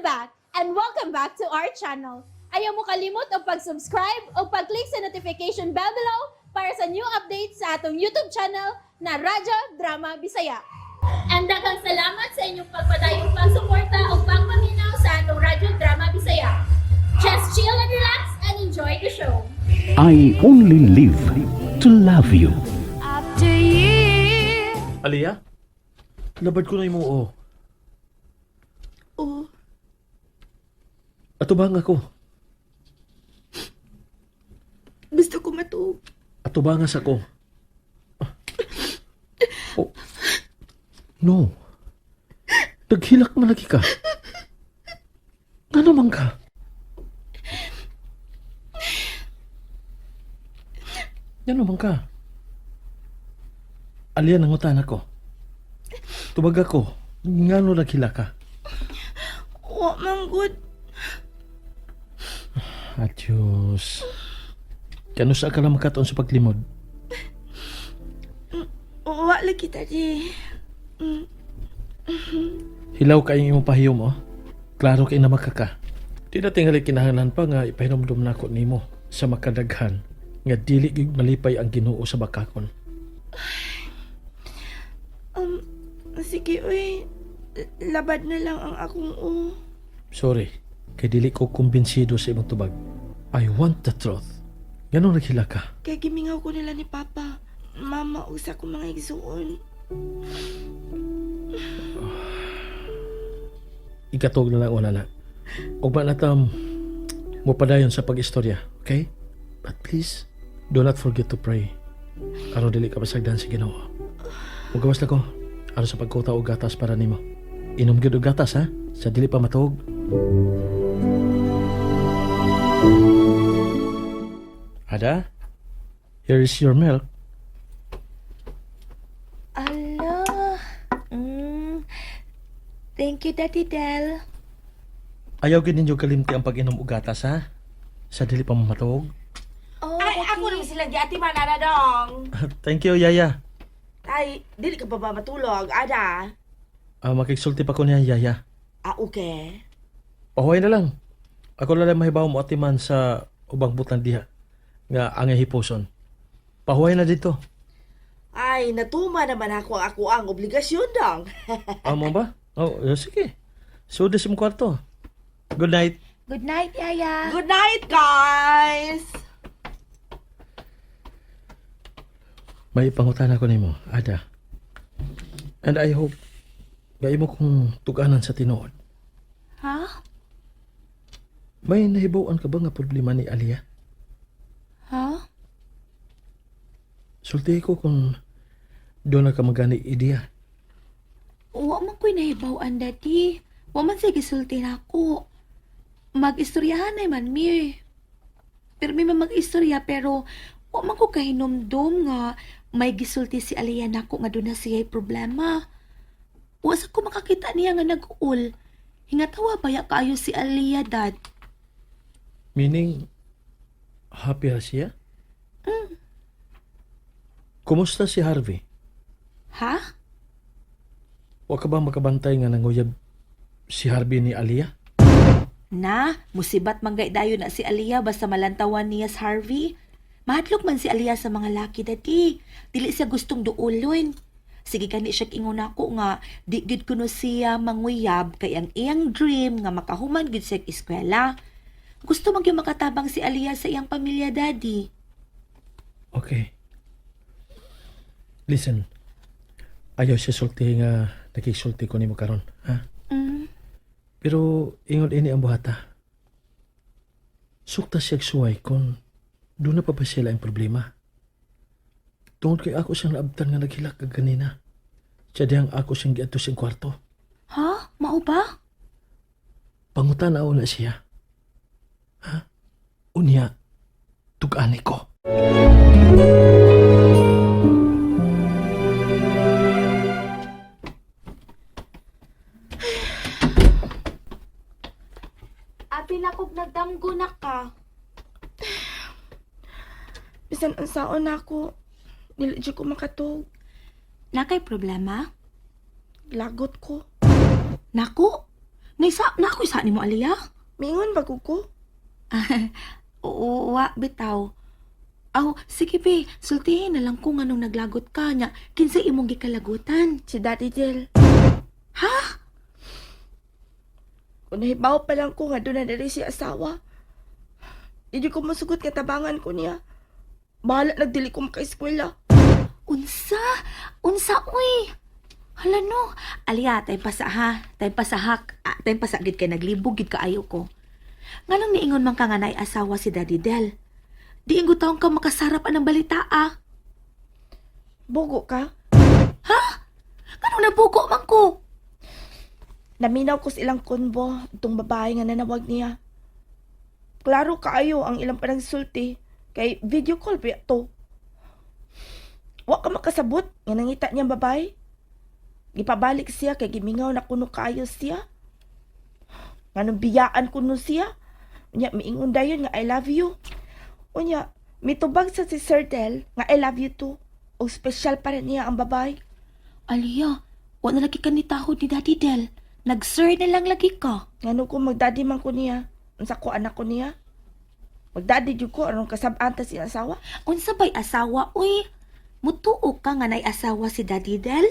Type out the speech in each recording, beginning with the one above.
I'm back and welcome back to our channel. Ayaw mo kalimot og pag-subscribe o pag-click sa notification bell below para sa new updates sa atong YouTube channel na Radyo Drama Bisaya. And daghang salamat sa inyong pagpadayong pagsuporta o pagpaminaw sa atong Radyo Drama Bisaya. Just chill and relax and enjoy the show. I only live to love you. After years. Aliyah? Labad ko na imo oh. Oh, Atubang ako. gusto ko matuog. Atubangas ako. Oh. No. Naghilak man lagi ka. Ngano man ka? Ngano man ka? Aliyah, nangutan ako. Tubag ako. Ngano naghilak ka? Wa man gud. Adios. Kano sa ka lang makatuon sa paglimod? Wa lagi tadi. Hilaw kay imong pahiyom oh. Klaro kay na makaka. Di na tingali kinahanglan pa nga ipahinomdom nako nimo sa makadaghan nga dili gyud malipay ang Ginoo sa bakakon. Um, sige uy. Labad na lang ang akong u. Sorry, kay dili ko kumbinsido sa imong tubag. I want the truth. Nganong naghila ka? Kay gimingaw ko nila ni Papa, Mama ug sa akong mga igsuon. Ikatog na lang una na. Ug ba na tam mo padayon sa pag-istorya, okay? But please, do not forget to pray. Aron dili ka pasagdan sa Ginoo. Mugawas na ko aron sa pagkuta og gatas para nimo. Inom gyud og gatas ha, sa dili pa matuog. Ada, here is your milk. Ala. Thank you, Daddy Del. Ayaw gyud ninyo kalimti ang pag-inom og gatas ha, sa dili pa matuog. Oh, Ay, ako naman sila giati man, Ada dong. Thank you, Yaya. Ay, dili ka pa ba matulog, Ada? Ah, makigsulti pa ko niya, Yaya. Ah, okay. Pahuway na lang. Ako na lang mahibaw mo atiman sa ubang butang diha nga angay hiposon. Pahuway na dito. Ay, natuma naman ako ang obligasyon dong. Amo ba? Oh, eh, sige. So, sa mong kwarto. Good night. Good night, Yaya. Good night, guys! May pangutana ko nimo, Ada. And I hope nga imo kong tuganan sa tinuod. Ha? May nahibaw-an ka ba nga problema ni Alia? Ha? Sulti ko kung doon na ka magani ideya. Wa man ko'y nahibaw-an, Daddy. Wa man siya gisulti nako. Mag-istoryahan ay man mi. Pero may mag-istorya pero wa man ko kahinumdom nga may gisulti si Aliyah nako nga doon na siya'y problema. Wa sa ko makakita niya nga nag-uul. Hingatawa baya kaayo si Aliyah, Dad? Meaning, happy ra siya? Kumusta si Harvey? Ha? Wa ka ba makabantay nga nanguyab si Harvey ni Aliyah? Na, musibat manggay dayo na si Aliyah basta malantawan niya sa Harvey. Mahadlok man si Aliyah sa mga laki, Daddy. Dili siya gustong duulon. Sige gani siya ingon ako nga di gid kuno siya manguyab kay ang iyang dream nga makahuman gid siya eskwela. Gusto man gyud makatabang si Aliyah sa iyang pamilya, Daddy. Okay. Listen. Ayaw siya sulti nga nakisulti ko nimo karon, ha? Pero ingon ini ang buhata. Sukta siya suway kung doon na pa ba sila ang problema. Tungod kay ako siyang naabtan nga naghilak kag ganina. Siya diyang ako siyang giadto siyang kwarto. Ha? Mao ba? Pangutan na na siya. Ha? Unya, tug-ani ko. Abi na kog nagdamgo na ka. Bisan unsaon nako, dili jud ko makatug. Nakay problema? Lagot ko. Naku, Naisa, na ako isa nimo, Aliyah? Mingon ba ko? Oo, wa, bitaw. Aw, sige be, sultihin na lang kung anong naglagot ka niya. Kinsa imong gikalagutan. Si Daddy Del. Ha? Kung nahibaw pa lang ko nga doon na diri si asawa. Hindi ko masugot nga tabangan ko niya. Bahala nagdili ko maka-eskwela. Unsa? Unsa, uy? Hala no. Aliyah, tayo pa sa ha. Tayo pa sa hak. Ah, tayo pa sa gid kay naglibog gid kaayo ko. Nganong niingon man ka nga naay asawa si Daddy Del? Di inggo taong ka makasarap anang balita ah. Bugo ka? Kanong nabugo man ko? Naminaw ko sa ilang konbo itong babae nga nanawag niya. Klaro kaayo ang ilang panagsulti kay video call pa to. Wa ka makasabot nga nangita niyang babae. Gipabalik siya kay gimingaw na kuno kaayo siya. Nganong biyaan kuno siya. Unya miingon dayon nga I love you. Unya mitubag sa si Sir Del nga I love you too. Og special para niya ang babae. Aliyah, wa na lagi ka ni tahod ni Daddy Del. Nag-sir na lang lagi ka. Ngano ko magdadi man ko niya. Unsa ko anak ko niya? Magdadi jud ko aron kasab-an ta si asawa. Unsa bay asawa, uy? Mutuo ka nga nay asawa si Daddy Del?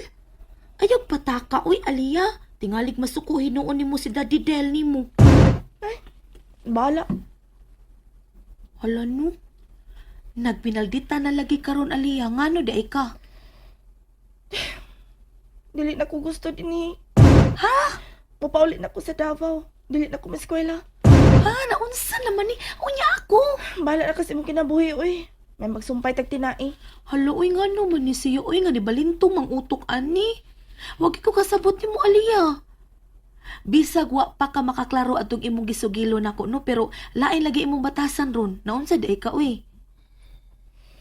Ayaw pataka, uy, Aliyah. Tingalig masuko hinuon nimo si Daddy Del nimo. Bahala. Hala no. Nagpinaldita na lagi karon Aliyah. Ngano di ay ka? Dili na ko gusto dinhi. Ha? Mupaulit na ko sa Davao. Dili na ko maeskwela. Ha, naunsa naman ni? Unya ako. Bahala na kasi imong kinabuhi uy. May magsumpay tag tinai. Hala, uy, ngano man ni siya, uy, nga ni balintong mang utok ani. Wag ko kasabot nimo Aliyah. Bisag wa pa ka makaklaro atong imong gisugilo nako no, pero lain lagi imong batasan ron. Naunsa di ay ka uy.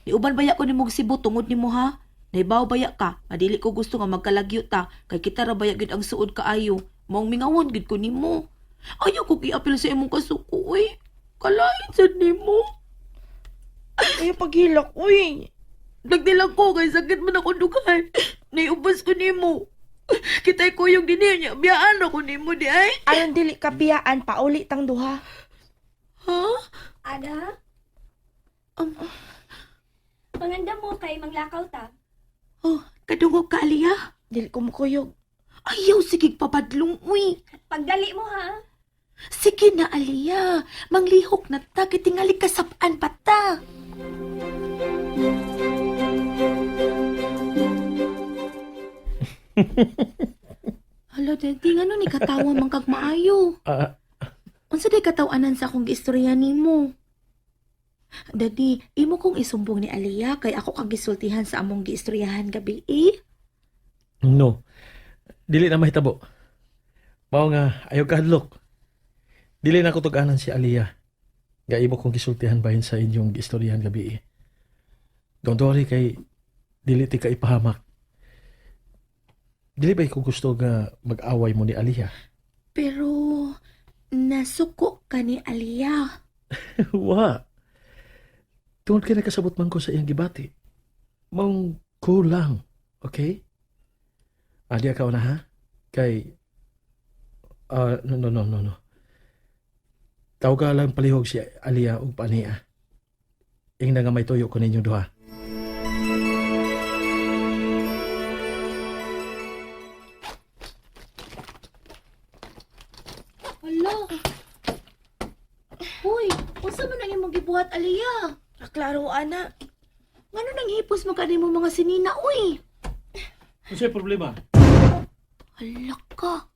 Niuban baya ko nimo Cebu tungod nimo ha. Naibaw baya ka, madili ko gusto nga magkalagyo ta, kay kita ra baya gyud ang suod kaayo. Maong mingawon gyud ko nimo. Ayaw ko giapil sa imong kasuko uy. Kalain sad nimo. Ay paghilak uy. Nagdilang ko kay sakit man ako dughan. Naiubos ko nimo. Kitay ko yung dinhi niya. Biyaan ako nimo di ay. Aron dili ka biyaan pauli tang duha. Ha? Ada, Um, panganda mo kay manglakaw ta. oh, kadungog ka Aliyah. Dili ko mukuyog. Ayaw sige papadlong uy. Pagdali mo ha. Sige na Aliyah. Manglihok na ta kay tingali kasap-an pa ta. Hala, Daddy, ngano ni katawa man kag maayo? Ah, Unsa day kataw-anan sa akong giistorya nimo? Daddy, imo kong isumbong ni Aliyah kay ako kang gisultihan sa among giistoryahan gabi eh. no. Dili na mahitabo. Mao nga ayaw kahadlok. Dili na ko tug-anan si Aliyah. Nga imo kong gisultihan bahin sa inyong giistoryahan gabi. Eh. Don't worry kay dili ti ka ipahamak. Dili ba ko gusto nga mag-away mo ni Aliyah? Pero nasuko ka ni Aliyah. Wa. Tungod kay nakasabot man ko sa iyang gibati. Maong kulang. Okay? Adiya ka una ha? Kay... Ah, no, no, no, no, no. Tawga lang palihog si Aliyah ug paniya. Ing nga may tuyo ko ninyong duha. Hala. Hoy, unsa man ang imong gibuhat Aliyah? Klaro ana. Ngano nang hipos mo kanimo mga sinina uy? Unsay problema? Hala ka.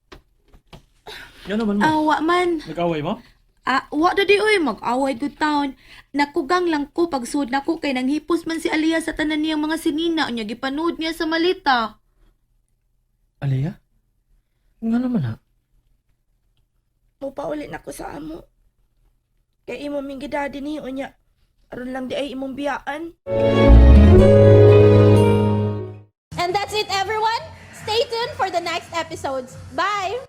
Yan naman mo. Awa man. Nag-away mo? Ah, wa dadi oy, mag-away good town. Nakugang lang ko pagsuod nako kay nanghipos man si Aliyah sa tanan niyang mga sinina unya gipanood niya sa malita. Aliyah? Nga naman ha? Mupaulit na ko sa amo. Kay imo ming gidadi ni unya. Aron lang di ay imong biyaan. And that's it, everyone. Stay tuned for the next episodes. Bye!